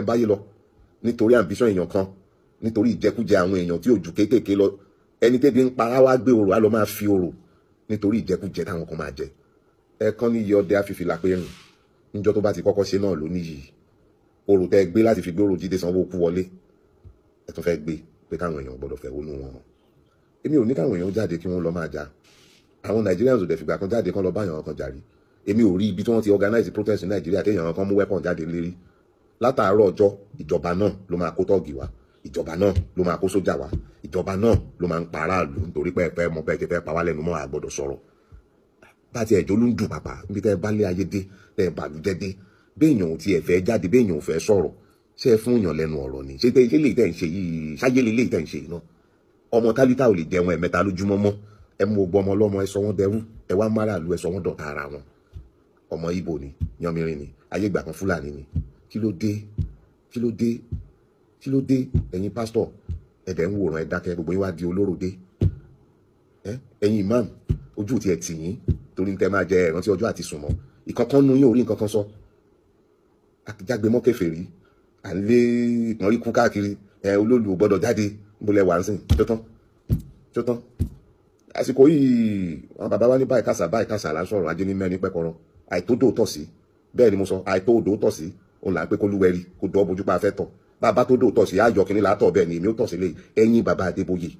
ń báyé lọ nítorí ambition èèyàn kan, nítorí ìjẹkújẹ àwọn èèyàn tí ò ju kéékèèké lọ. Ẹni tẹ́bi ń para wá gbé orò á lọ máa fi orò nítorí ìjẹkújẹ táwọn kan máa jẹ. Ẹ̀ẹ̀kan ní iye ọdẹ àfìfìlà pé rìn níjọ́ tó bá ti kọ́kọ́ ṣe náà ló níyì. Orò tẹ́ gbé láti fi gbé orò Jídé Sanwó-Kú wọlé, ẹ tún fẹ́ gbé pé káwọn èèyàn gbọ́dọ̀ fẹ̀hónú wọn hàn. Èmi ò ní káwọn èèyàn jáde kí wọ́n lọ máa jà. Àwọn Nigerians ò dẹ̀ fìgbà kan jáde kán lọ báyàn kan jà rí. Èmi ò rí ibi tí wọ́n ti organize protest ní Nàìjíríà téèyàn kan mú weapon jáde lérí. Látàárọ̀ ọjọ́, ìjọba náà ló máa kó tọ́ọ̀gì wá, ìjọba náà ló máa kó sójà wá, ìjọba náà ló máa ń pa aráàlú nítorí pé ẹ fẹ́ mọ bẹ́ẹ̀ ti fẹ́ pa wá lẹ́nu mọ́, a gbọ́dọ̀ sọ̀rọ̀. Bá ti ẹ̀jọ́ ló ń dùn pàpà níbi tẹ́ ẹ bá lé ayé dé, tẹ́ ẹ bàlújẹ́ dé, béèyàn ò tiẹ̀ fẹ́ jáde, béèyàn ò fẹ́ sọ̀rọ̀, ṣé ẹ fún èèyàn lẹ́nu ọ̀rọ̀ ni? Ṣé lè tẹ̀ ń ṣe yìí? Ṣáyé lè tẹ̀ ń ṣe yìí náà? Ọmọ tálíkà ò lè jẹun ẹ̀mẹ́ta lójúmọ́ mọ́. Ẹ mú gbogbo ọmọ ọlọ́mọ, ẹ sọ wọ́n dẹrú, ẹ wá máràlú, ẹ sọ wọ́n dọ̀tá ara wọn. Ọmọ Ìgbò ni, Yanmirin ni, ayé ìgbà kan Fúlàní ni. Kí ló dé? Kí ló dé? Kí ló dé? Ẹ̀yin pásítọ̀, ẹ̀dẹ̀ ń wòran, ẹ dákẹ́, gbogbo yín wá di olóró dé. Ẹ̀yin imam, ojú ti ẹ̀ tì yín torí ń tẹ́ máa jẹ ìrántí ọjọ́ àti sùn mọ́. Ìkankan nu yín ò rí nǹkan kan sọ. Àtijágbe mọ́ kèfèrí, à ń lé ìpọ́nrí kú káàkiri, ẹ olóòlù ò gbọ́dọ̀ jáde, níbo lẹ wà ń sìn? Tó tán, tó tán. Àsìkò yìí, àwọn bàbá wa ní báyìí kàṣà báyìí kàṣà là ń sọ̀rọ̀ ajé ní mẹ́rin pẹ́kọ̀rọ̀. Àìtódò tọ̀ sí, bẹ́ẹ̀ ni mo sọ, àìtódò tọ̀ sí, òun là ń pé kólúwẹ̀rí kó dọ́ bojú pa afẹ́ tọ̀. Bàbá tó dò tọ̀ sí, àjọ kìíní là á tọ̀, bẹ́ẹ̀ ni èmi ó tọ̀ sí lé. Ẹ̀yin bàbá Adébóyè,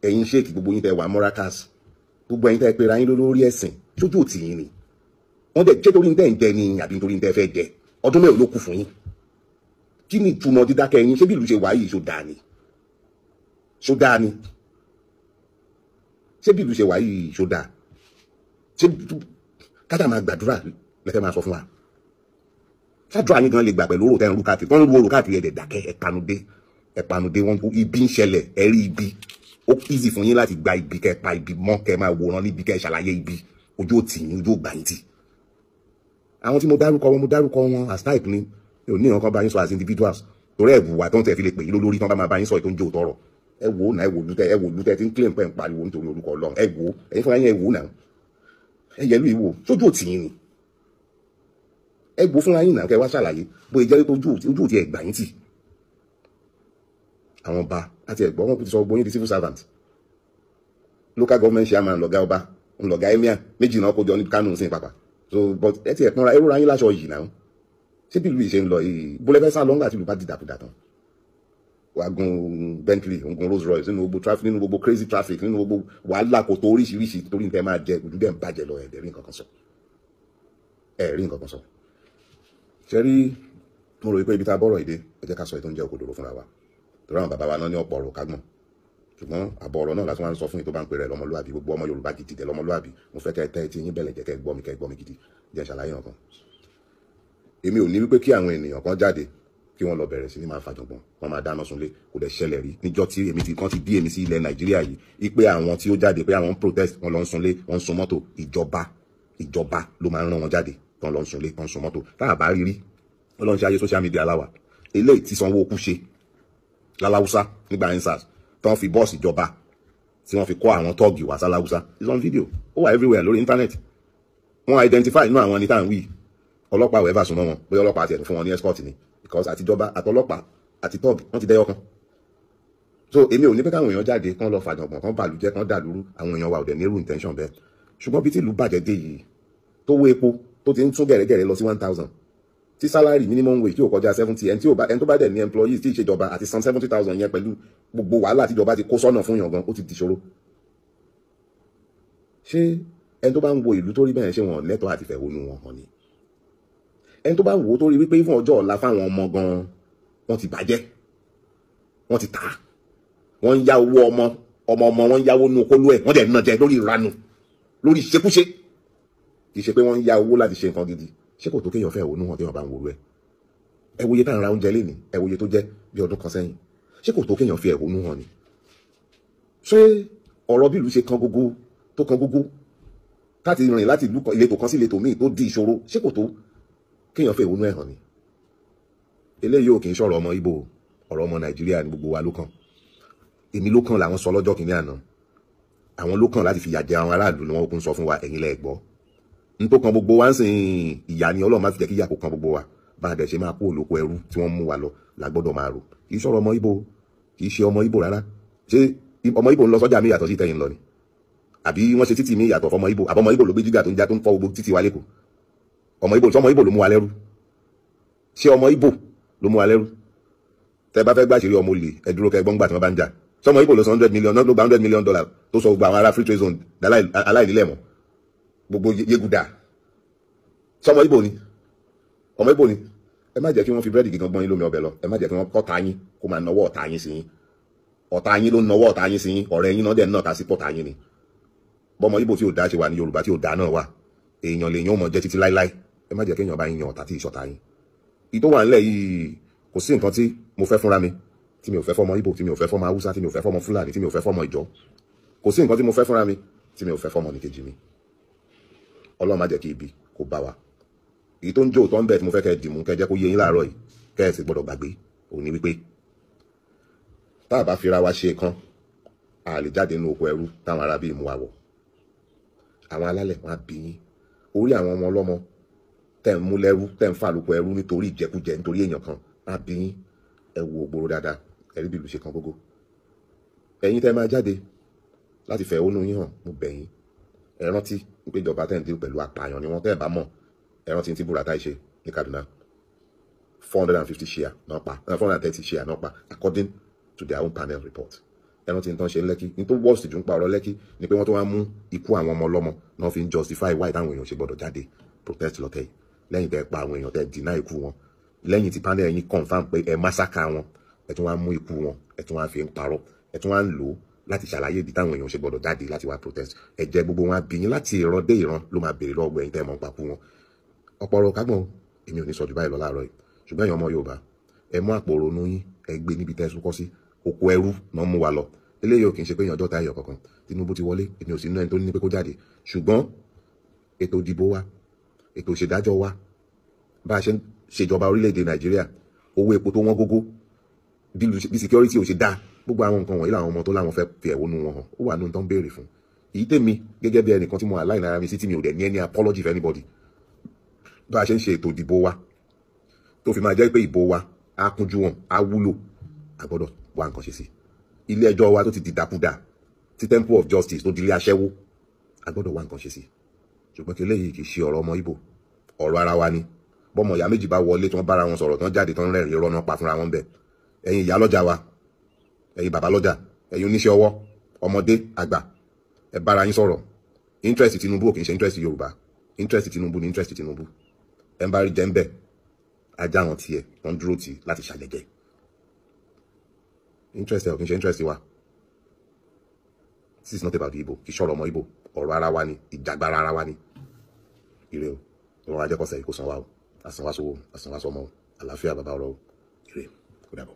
ẹ̀yin ṣéèkì, gbogbo yín tẹ wà mọ́rákàs, gbogbo ẹ̀yin tẹ pera yín lórí ẹ̀sìn, sójú òtì yín ni. Wọ́n dẹ̀ ṣé torí ń tẹ̀ ń jẹ ni àbí nítorí ń tẹ́ fẹ́ jẹ? Ọdún mẹ́rin ló kù fún yín. Kí ni ìtumọ̀ dídákẹ́ yín? Ṣé bí ìlú ṣe wà yìí ṣó dáa ni? Ṣó dáa ni? Ṣé bí ìlú ṣe wà yìí ṣó dáa? Ṣé kájà máa gbàdúrà lẹ́fẹ̀ẹ́ máa sọ fún wa? Ṣáàdúrà yín gan lè gbà pẹ̀lú òrò tẹ́ ń rú káàkiri, tó ń rú òrò káàkiri, ẹ̀dẹ̀ dákẹ́, ẹ̀panudé, ẹ̀panudé. Wọn ibi ń ṣẹlẹ̀, ẹ rí ibi. Ó easy fún yín láti gba ibi, kẹ́ pa ibi mọ́, kẹ́ máa wòran níbi, kẹ́ ṣàlàyé ibi. Ojú ò tì yín, ojú ò gbà yín tì. Àwọn tí mo dárúkọ wọn, mo dárúkọ wọn as type ni, mi ò ní nǹkan bá yín sọ as individuals, torí ẹ̀bù wà tó ń tẹ̀ fi lè pè yín lórí tí wọ́n bá máa bá yín sọ ètò ń jẹ́ òótọ́ ọ̀rọ̀. Ẹ wò ó náà, ẹ wò lútẹ, ẹ wò lútẹ tí ń claim pé ń pariwo nítorí orúkọ Ọlọ́run. Ẹ wò ó, ẹ̀yin fúnra yín, ẹ wò ó náà, ẹ yẹ lú ìwò, sójú ò tì yín ni. Ẹ wò fúnra yín náà, kẹ́ wá ṣàlàyé bóyá jẹ́ pé ojú ò ti ẹ̀ gbà yín tì. Àwọn ọba àti ẹ̀gbọ́n wọn kò ti sọ gbogbo yín di civil servant, local government chairman, lọ̀gá ọba, ńlọ̀gá emir méjì náà kó jọ ní Kánò sí pàpà. So but ẹ ti ẹ̀ pọ́nra ẹ rọra yín láṣọ yìí náà. Ṣé bí ìlú yìí ṣe ń lọ yìí, bólẹ́fẹ́ sá lọ́ngbà tí ìlú bá dìdàkudà tán? Wàá gun Bentley, gun Rolls Royce nínú gbogbo traffic, nínú gbogbo crazy traffic, nínú gbogbo wàhálà kò tó oríṣiríṣi, torí ní tẹ́ máa jẹ. Ojú dẹ̀ ń bàjẹ́ lọ, ẹ̀ẹ́dẹ̀ rí nǹkan kan sọ, ẹ̀ rí nǹkan kan sọ. Ṣe rí, mo rò pé ibi tá a bọ́rọ̀ ìdé, ẹ jẹ́ ká sọ ètò ń jẹ́ òkodoro fúnra wa, torí àwọn bàbá wa náà ní ọ̀pọ̀ ọ̀rọ̀ kágbọ̀n, ṣùgbọ́n àbọ̀ ọ̀rọ̀ náà láti wá ń sọ fún yìí tó bá ń pè rẹ̀ lọ́mọlúàbí. Gbogbo ọmọ Yorùbá gidi dẹ̀ lọ́mọlúàbí, mo fẹ́ kẹ́ tẹ́ etí yín bẹ̀lẹ̀ jẹ́, kẹ́ gbọ́ mi, kẹ́ gbọ́ mi gidi. Jẹ́ ṣàlàyé nǹkan. Èmi ò ní wípé kí àwọn ènìyàn kan jáde kí wọ́n lọ bẹ̀rẹ̀ sí ní máa fàjọ̀gbọ̀n, wọ́n máa dáná sunlé. Kò dẹ̀ ṣẹlẹ̀ rí níjọ́ tí èmi ti kàn ti bí èmi sí ilẹ̀ Nàìjíríà yìí wípé àwọn tí ó jáde pé àwọn ń protest, wọ́n lọ ń sunlé, wọ́n ń sun mọ́tò. Ìjọba ló máa ń rán wọn jáde tán lọ ń sunlé, tán ń sun mọ́tò. Tá a bá rí rí, Ọlọ́run ṣe ayé social media láwà. Eléyìí tí Sanwó-Okú ṣe láláwúsá nígbà EndSARS, tán fi bọ́ọ̀sì ìjọba tí wọ́n fi kọ́ àwọn tọ́ọ̀gì wá sáláwúsá, it's on video, ó wà everywhere lórí internet. Wọ́n identify inú àwọn ẹni tá à ń wí. Ọlọ́pàá ò ever súnmọ́ wọn, bóyá ọlọ́pàá àti ẹ̀tún fún wọn ní escort ni, because àtijọba àtọlọ́pàá àti tọ́ọ̀gì wọ́n ti dẹ́yọ kan. So èmi ò ní pé káwọn èèyàn jáde kán lọ fàjọ̀gbọ̀n, kán bàlújẹ́, kán dàlúrú. Àwọn èèyàn wa ò dẹ̀ ní irú intention bẹ́ẹ̀. Ṣùgbọ́n bí tí ìlú bàjẹ́ dé yìí, tó wó epo tó ti ń tún gẹ̀rẹ́gẹ̀rẹ́ lọ sí 1,000, tí salary minimum wage tí ò kọjá 70, ẹni tí ò bá, ẹni tó bá dẹ̀ ní employees tí ìṣèjọba àti san 70,000 yẹn, pẹ̀lú gbogbo wàhálà tíjọba ti kó sọ́nà fún yàn gan, ó ti dìṣòro. Ṣé ẹni tó bá ń wo ìlú tó rí bẹ́ẹ̀, ṣé wọn lẹ́tọ̀ọ́ àti fẹ̀hónú wọn hàn ni? Ẹni tó bá wò ó tó rí wípé fún ọjọ́ ọ̀la fáwọn ọmọ gan, wọ́n ti bàjẹ́, wọ́n ti tà á, wọ́n ń yá owó ọmọ ọmọ ọmọ, wọ́n ń yáwó nú kólú ẹ̀, wọ́n dẹ̀ ń ná jẹ lórí ìranù, lórí ìṣekúṣe, kì í ṣe pé wọ́n ń yá owó láti ṣe nǹkan gidi, ṣé kò tó kéèyàn fẹ́ òun hàn téèyàn bá ń worú ẹ̀? Ẹ wo iye tá à ń ra oúnjẹ lénìí, ẹ wo iye tó jẹ́ bí ọdún kan sẹ́yìn. Ṣé kò tó kéèyàn fi ẹ̀hónú hàn ni? Ṣé ọ̀rọ̀ bí ìlú ṣe kan gógó tó kan gógó láti rìn láti ìlú kan, ìletò kan sí ìletò míì, tó di ìṣòro, ṣé kò tó kéèyàn fi ẹ̀hónú ẹ̀ hàn ni? Eléyìí ò kì í ṣọ̀rọ̀ ọmọ Ìgbò, ọ̀rọ̀ ọmọ Nàìjíríà ní, gbogbo wa ló kàn. Èmi ló kàn làwọn sọ lọ́jọ́ kìíní àná. Àwọn ló kàn láti fìyà jẹ àwọn aráàlú ni wọ́n kún sọ fún wa. Ẹ̀yin lẹ gbọ́ n tó kan gbogbo wa ń sìn. Ìyà ni, Ọlọ́run má fi jẹ́ kí ìyà kó kan gbogbo wa. Bá a dẹ̀ ṣe máa kó olóko ẹrú tí wọ́n mú wa lọ la gbọ́dọ̀ máa rò. Kì í ṣọ̀rọ̀ ọmọ Ìgbò, kì í ṣe ọmọ Ìgbò rárá. Ṣé ọmọ Ìgbò ń lọ sọ́jà mi yàtọ̀ sí tẹ̀yìn lọ ni? Àbí wọ́n ṣe títì mi yàtọ̀ fọmọ Ìgbò? Àbọ̀mọ Ìgbò ló gbé jígà tó ń já tó ń fọ́ gbogbo títì wa lẹ́kọ̀ọ́? Ọmọ Ìgbò, sọmọ Ìgbò ló mú wa lẹ́rú? Ṣé ọmọ Ìgbò ló mú wa lẹ́rú? Tẹ bá fẹ́ gbàṣírí ọmọ olè, ẹ dúró kẹ gbọ́ngbà tí wọ́n bá ń jà. Sọmọ Ìgbò ló san $100 million, ló gba $100 million tó sọ gbogbo àwọn ará free trade zone aláìnílẹ̀ mọ́, gbogbo Yeguda. Sọmọ Ìgbò ni? Ọmọ Ìgbò ni? Ẹ má jẹ́ kí wọ́n fi búrẹ́dì gígan gbọ́n yín lómi ọbẹ̀ lọ. Ẹ má jẹ́ kí wọ́n kọ́ta yín kó máa nawọ́ ọ̀tá yín sí yín. Ọ̀tá yín ló ń nawọ́ ọ̀tá yín sí yín, ọ̀rẹ́ yín náà dẹ̀ náà ta sí pọ̀tá yín ni. Bọ́mọ Ìgbò tí ò dá ṣe wà ní Yorùbá tí ò dá náà wà. Èèyàn lèèyàn ó mọ̀ jẹ́ títí láíláí. Ẹ má jẹ́ kéèyàn bá yín yan ọ̀tá tí ìṣọ̀tá yín. Ìtò wà ńlẹ̀ yìí, kò sí nǹkan tí mo fẹ́ fúnra mi tí mi ò fẹ́ fọ́mọ Ìgbò, tí mi ò fẹ́ fọ́mọ Haúsá, tí mi ò fẹ́ fọ́mọ Fúlàní, tí mi ò fẹ́ fọ́mọ Ìjọ. Kò sí nǹkan tí mo fẹ́ fúnra mi tí mi ò fẹ́ fọ́mọ nìkejì mi. Ọlọ́run má jẹ́ kí ibi kó bá wa. Èyí tó ń jó tó ń bẹ̀ tí mo fẹ́ kẹ́ dìmú, kẹ́ jẹ́ kó yé yín láàárọ̀ yìí, kẹ́ ẹ sì gbọ́dọ̀ gbàgbé òun ni wípé tá a bá fira wa ṣe kan, a lè jáde nínú oko ẹrú táwọn ará bíi mú wa wọ̀. Àwọn alálẹ̀ wọn á bí yín orí àwọn ọmọ ọlọ́mọ tẹ̀ ń mú lẹ́rú, tẹ̀ ń fà lóko ẹrú nítorí ìjẹkújẹ, nítorí èèyàn kan, á bí yín. Ẹ wo ògbóró dáadáa, ẹ rí bí ìlú ṣe kan gógó. Ẹ̀yin tẹ́ máa jáde láti fẹ̀hónú yín hàn, mo bẹ̀ yín, ẹ rántí pé ìjọba tẹ̀ ń dín pẹ̀lú apààyàn ni wọ́n. Tẹ́ ẹ bá mọ̀, ẹ rántí tí Buratai ṣe ní Kaduna. 450 shia náà pa, 430 shia náà pa, according to their own panel report. Ẹ rántí tán ṣe ń Lẹ́kí. Ní tó worst jù ń pa ọ̀rọ̀ Lẹ́kí ni pé wọ́n tó wá mú ikú àwọn ọmọ ọlọ́mọ náà fi ń justify why táwọn èèyàn ṣe gbọ́dọ̀ jáde protest lọ́tẹ̀ yìí. Lẹ́yìn tẹ́ pa àwọn èèyàn, tẹ́ deny ikú wọn, lẹ́yìn tí panel yín confirm pé ẹ massacre wọn, ẹ tún wá mú ikú wọn, ẹ tún wá fi ń parọ́, ẹ tún wá ń lò ó láti ṣàlàyé ìdí táwọn èèyàn ṣe gbọ́dọ̀ jáde láti wá protest. Ẹ̀jẹ̀ gbogbo wọn á bí yín láti ìran dé ìran ló máa béèrè lọ́wọ́ ẹ̀yin tẹ́ mọ̀ ń pa kú wọn. Ọ̀pọ̀ ọ̀rọ̀ kágbọ̀n, èmi ò ní sọ jù báyìí lọ láàárọ̀ yìí. Ṣùgbọ́n ẹ̀yin ọmọ Yorùbá, ẹ mú àpò ronú yín, ẹ gbé níbi tẹ́ ẹ súnkọ́ sí. Oko ẹrú náà mú wa lọ. Eléyìí ò kì í ṣe pé èèyàn jọ́ta ẹ̀yọ̀ kankan. Tinubu ti wọlé, èmi ò sí nínú ẹni tó ní pé kó jáde. Ṣùgbọ́n ètò ìdìbò wa, ètò ìṣèdájọ́ wa, bá a ṣe ń ṣèjọba orílẹ̀-èdè Nàìjíríà, owó epo tó wọ́n gógó, bí security ò ṣe dáa, gbogbo àwọn nǹkan wọ̀nyí làwọn ọmọ tó láwọn fẹ́ fi ẹ̀hónú wọn hàn, ó wà nínú tó ń béèrè fún. Èyí tèmi gẹ́gẹ́ bí ẹnìkan tí mo align ara mi sí, tí mi ò dẹ̀ ní any apology for anybody, bá a ṣe ń ṣe ètò ìdìbò wa tó fi máa jẹ́ pé ìbò wa á kúnjú wọn, á wúlò, a gbọ́dọ̀ wá nǹkan ṣe sí. Ilé ẹjọ́ wa tó ti dìdàkudà, tí temple of justice tó di ilé aṣẹ́wó, a gbọ́dọ̀ wá nǹkan ṣe sí. Ṣùgbọ́n kí eléyìí kì í ṣe ọ̀rọ̀ ọmọ Ìgbò, ọ̀rọ̀ ara wa ni. Bọ́mọ ìyá méjì bá wọlé tí wọ́n bára wọn sọ̀rọ̀, tí wọ́n jáde, tí wọ́n rẹ́rìn-ín, rọ́nà pa fúnra wọn bẹ̀. Ẹ̀yin ìyá lọ́jà wa, ẹ̀yin bàbá lọ́jà, ẹ̀yin oníṣẹ́ ọwọ́, ọmọdé, àgbà, ẹ bára yín sọ̀rọ̀. Interest Tinubu ò kì í ṣe interest Yorùbá. Interest Tinubu ni interest Tinubu. Ẹ ń bá rí jẹ́ ń bẹ̀, ajá wọn tiẹ̀ wọ́n dúró tì láti ṣàlẹ̀jẹ̀. Interest ẹ ò kì í ṣe interest wa. This is not about the Igbo. Kì í ṣọ̀rọ̀ ọmọ Igbo, ọ̀rọ̀ ara wa ni, ìjàgbára ara wa ni. Ire o. Ọlọ́run ajẹ́kọ̀ọ́sẹ̀ yìí kò san wa o, àsan wa sówó, àsan wa sọmọ o. Àlàáfíà bàbá ọ̀rọ̀ o. Ire, kó dàbọ̀.